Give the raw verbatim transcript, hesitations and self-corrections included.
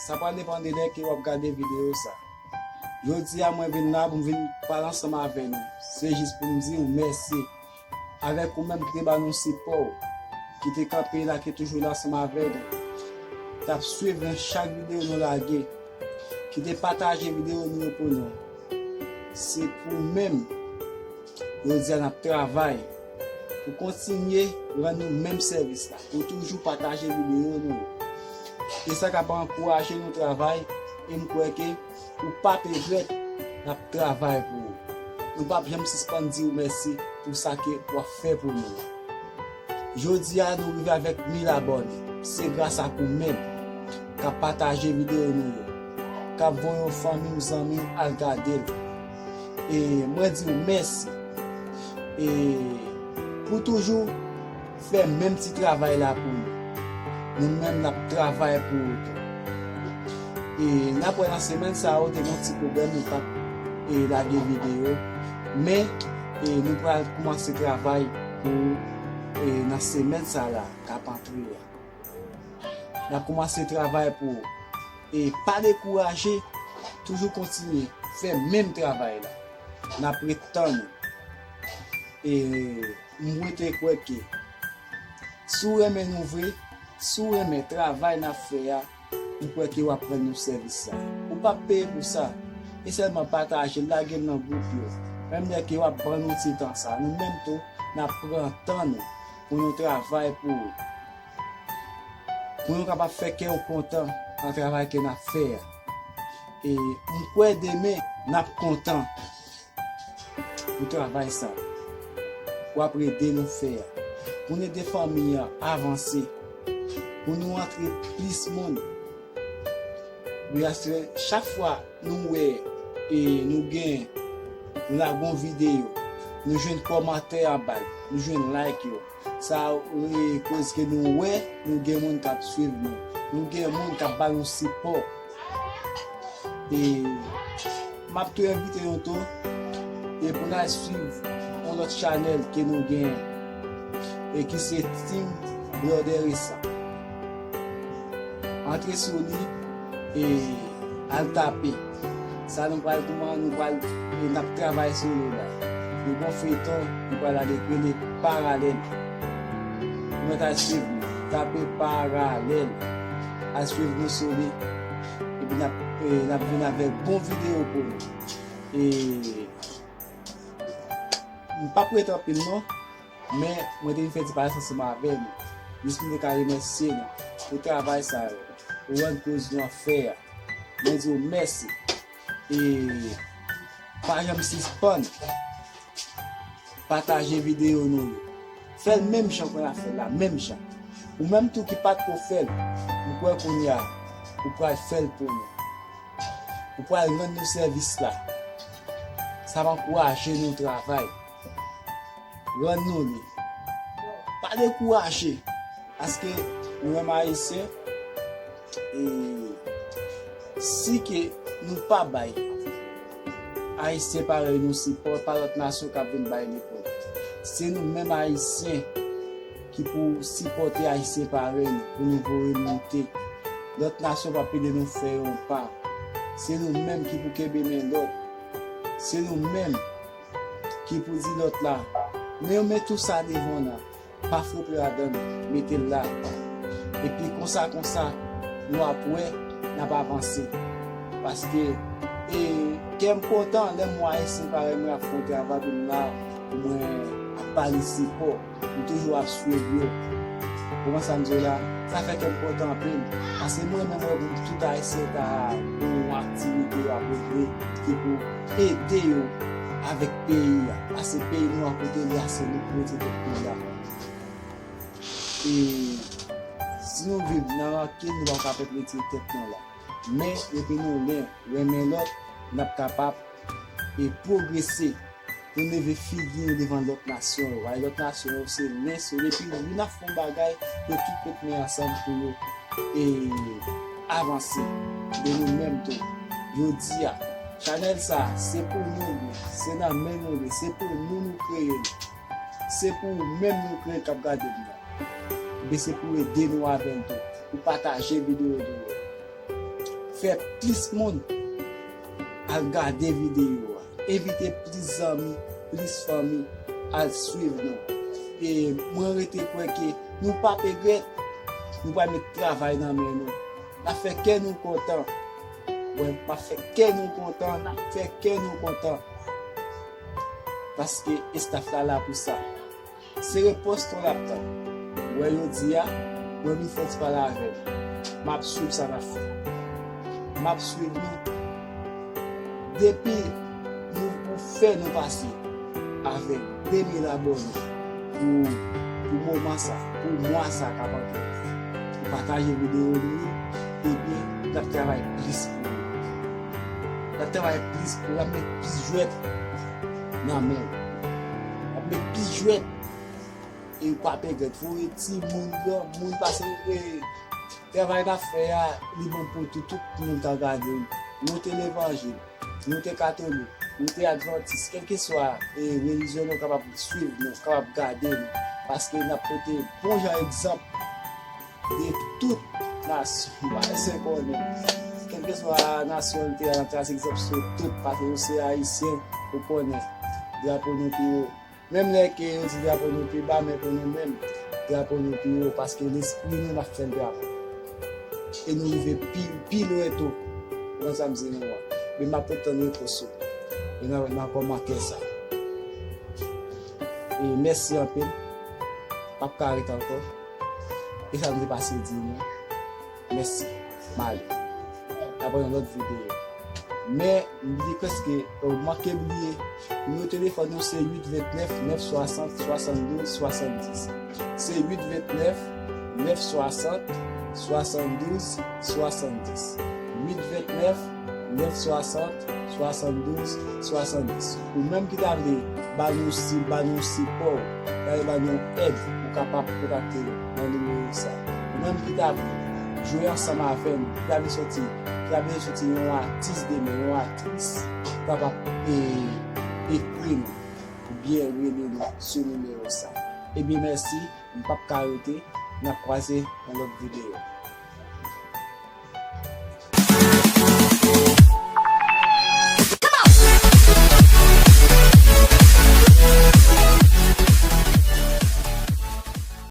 Sa pral depann de lè ke w ap gade videyo sa. Jodi a, mwen vin la pou m vin pale ansanm avè nou. Se jis pou m di w mèsi avèk ou menm ki te ba nou sipò, ki te kanpe la, ki toujou la ansanm avè nou, k ap swiv nan chak videyo nou lage, ki te pataje videyo nou yo pou nou. Se pou menm, jodi a n ap travay pou kontinye rann nou menm sèvis la, pou toujou pataje videyo nou yo. E sa k ap ankouraje nou travay, e m kwè ke ou p ap regrèt n ap travay pou ou. Nou p ap janm sispann di w mèsi pou sa ke w ap fè pou nou. Jodi a, nou rive avèk mil abòne. Se gras ak ou menm k ap pataje videyo nou yo, k ap voye yon fanmi w, zanmi w al gade l. E mwen di w mèsi. E pou toujou fè menm ti travay la pou nou. Nou menm n ap travay pou ou tou. E n ap wè nan semèn sa a, ou te gen yon ti pwoblèm, ou pa t, e, lage videyo. Men, e, nou pral kòmanse travay pou, e, nan semèn sa a la k ap antre a. N ap kòmanse travay pou ou. E pa dekouraje, toujou kontinye fè menm travay la. N ap ret tann ou. E m rete kwè ke si w renmen nou vre, si w renmen travay n ap fè a, m kwè ke w ap rann nou sèvis sa. Ou p ap peye pou sa. E sèlman pataje l, lage l nan gwoup yo. Menm lè ke w ap ban nou ti tan sa, nou menm tou, n ap pran tan nou pou nou travay pou ou. Pou nou kapab fè kè w kontan nan travay ke n ap fè a. E m kwè demen, n ap kontan pou travay sa w ap ede nou fè a, pou n ede fanmi an avanse, pou nou antre plis moun. Wi, aswè, chak fwa nou wè, e nou gen, nou lage yon videyo, nou jwenn kòmantè anba l, nou jwenn like yo. Sa, e, koz ke nou wè, nou gen moun k ap swiv nou. Nou gen moun k ap ba nou sipò. E m ap tou envite nou tou, e pou n al swiv yon lòt chanèl ke nou gen, e ki se Team Brother Esa. Antre sou li, e al tape. Sa nou pral kòman, nou pral, e n ap travay sou li la. Nou gon feyton, nou pral ale rele Paralèl. Ou mèt al swiv nou. Tape Paralèl. Al swiv nou sou li. Epi n ap, e, n ap vin avèk bon videyo pou nou. E m p ap rete anpil non, men mwen te vin fè ti pale ansanm avè nou. Jis pou nou te ka remèsye nou pou travay sa yo, pou rann koz nou ap fè a. Mwen di w mèsi. E pa janm sispann pataje videyo nou yo. Fè l menm jan kòm n ap fè l la, menm jan. Ou menm tou ki pa t ko fè l, m kwè kounye a, ou pral fè l pou nou. Ou pral rann nou sèvis la. Sa va ankouraje nou travay. Rann nou li. Pa dekouraje. Paske nou menm Ayisyen, e, si ke nou pa bay Ayisyen parèy nou sipò, pa lòt nasyon k ap vin bay li pou nou. Se nou menm Ayisyen ki pou sipòte Ayisyen parèy nou, pou nou voye monte. Lòt nasyon p ap ede nou fè yon pa. Se nou menm ki pou kenbe men lòt. Se nou menm ki pou di lòt la, men yo met tou sa devan w la, pa fwope ladan l, mete l la. Epi konsa, konsa, nou ap wè, n ap avanse. Paske, e, kè m kontan lè m wè Ayisyen parèy mwen ap fè yon travay pou m la, pou mwen ap ba li sipò. M toujou ap swiv yo. Ou konprann sa m di w la? Sa fè kè m kontan anpil. Paske mwen menm, mwen pou tout Ayisyen ta gen yon aktivite yo ap regle ki pou ede yo avèk peyi a. Paske peyi nou an kote li a, se nou ki retire tèt nou la. E si nou viv nan rankin, nou pa kapab retire tèt nou la. Men, depi nou len, renmen lòt, n ap kapab e pwogrese. Pou n leve figi nou devan lòt nasyon yo. Ay, lòt nasyon yo, se len sou yo. Epi wi, n ap fè yon bagay pou tout met men ansanm pou yo, e, avanse. De nou menm tou. Jodi a, chanèl sa, se pou nou li, se nan men nou li, se pou nou nou kreye li. Se pou ou menm nou kreye k ap gade m nan. Ebyen, se pou ede nou avè l tou. Pou pataje videyo nou yo. fè plis moun al gade videyo a. Envite plis zanmi, plis fanmi al swiv nou. E mwen rete kwè ke nou p ap regrèt, nou pral met travay nan men nou. N ap fè kè nou kontan. Wè, n ap fè kè nou kontan, n ap fè kè nou kontan. Paske estaf la la pou sa. Se repons nou n ap tann. Wè jodi a, mwen vin fè ti pale avè nou. M ap swiv sa n ap fè. M ap swiv nou. Depi nou, nou fè nou pase avèk de mil abòne pou, pou moman sa, pou mwa sa k ap antre. Ou pataje videyo nou, ebyen, n ap travay plis pou ou. N ap travay plis pou ou, n ap met plis jwèt nan men w. N ap met plis jwèt e w p ap regrèt. Voye timoun, granmoun, pase, e, travay n ap fè a, li bon pou tout, tout moun ka gade l. Nou te levanjil, nou te katolik, nou te advantis, kèlkeswa, e, relijyon nou kapab swiv nou, kapab gade nou, paske n ap pote bon jan egzanp de tout nasyon, pa bezwen konnen. Kèlkeswa nasyon nou te a, n ap trase egzanp sou tout, paske nou se ayisyen, ou konnen. Drapo nou pi wo. Menm lè ke yo di drapo nou pi ba, men pou nou menm, drapo nou pi wo, paske lespri nou, n ap fè l drapo. E nou rive pi, pi lwen tou, nan sa m di nou an. Men m ap ret tann repons ou. E nan, nan kòmantè sa. E mèsi anpil. M p ap ka ret ankò. E sa m te pase di nou. Mèsi. M ale. N ap wè nan lòt videyo. Men, m bliye prèske, ou manke bliye. Nimewo telefòn nou se uit vennèf, nèf swasant, swasanndouz, swasanndis. Se uit vennèf, nèf swasant, swasanndouz, swasanndis. Uit vennèf, nèf swasant, swasanndouz, swasanndis. Ou menm ki ta vle ba nou si, ba nou sipò, ta vle ba nou èd, ou kapab kontakte nou nan nimewo sa. Ou menm ki ta vle jwe ansanm avè nou, ki ta vle soti, ki ta vle soti yon atis demen, yon aktris, ou kapab, e, ekri nou oubyen rele nou sou nimewo sa. Ebyen, mèsi, m p ap ka rete, n ap kwaze nan lòt videyo.